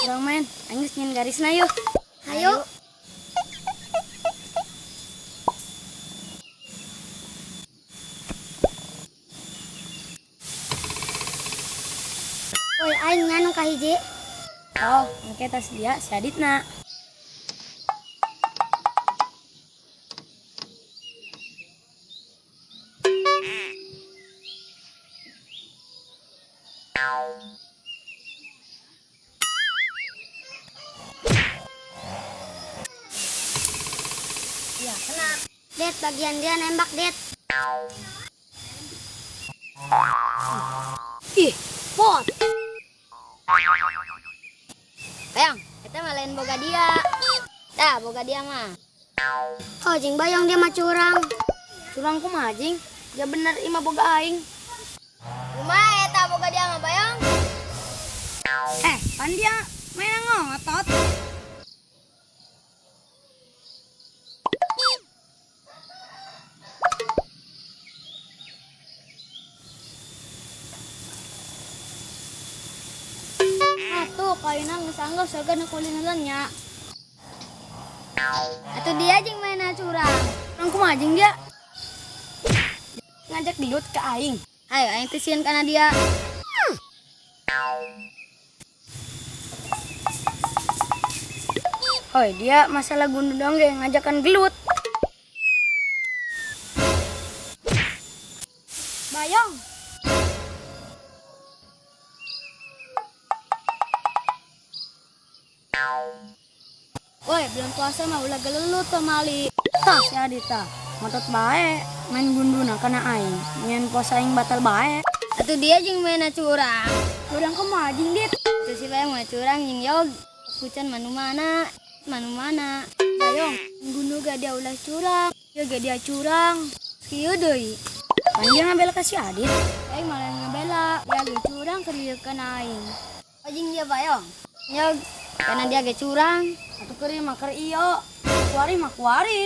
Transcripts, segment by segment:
Urang main, aing geus nyieun garisna yeuh. Hayu. Oi, aing nganu ka hiji. Oh, engke tas dia si Aditna. Ya, kena. Det, bagian dia nembak, Det. Ih, pot. Bayang, kita mah lain boga dia. Dah, boga dia mah. Oh, jing Bayong dia mah curang. Curang kumaha, jing? Ya bener imah boga aing. Kumaha eta boga dia mah, Bayong? Pan dia main ngotot. Atuh kayuna geus anggap saga nu kulineun nya. Atuh dia jeung main curang. Urang kumaha jeung dia? Ngajak gelut ke aing. Ayo aing teh sieun kana dia. Hoi, dia masalah gundu dong ge ngajakan gelut. Bayong. Woi, belum puasa mah ulah gelelut pamali. Tah si Adita, ngotot bae main gunduna kana aing. Nyen puasa aing batal bae. Atuh dia jeung main curang. Urang kumaha jeung Dit? Atuh si Bayong mah curang jeung Yog. Kucan manu mana? Manu mana? Bayong, gundu ga dia ulah curang. Ya ga dia curang. Kieu deui. Pan dia ngabela ka si Adit. Aing malah ngabela, dia ge curang keur ieu kana aing. Oh, jeung dia Bayong. Yog, karena dia ge curang. Atuh keur ieu mah keur ieu. Kuari mah kuari.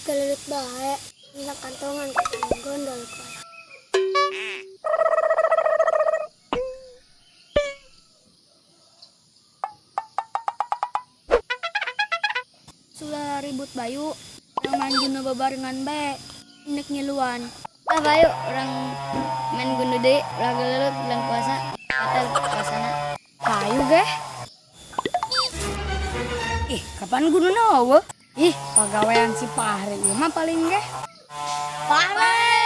Gelelut bae, minta kantongan gondol ku. Sudah ribut Bayu, yang main gundu bebarengan bae, nek ngiluan. Ah Bayu, orang main gundu deui, ulah gelelut bulan puasa, batal puasana. Hayu geh. Ih, kapan gunduna eueuh? Ih, pagawean si Fahri ieu mah paling geh. Fahri!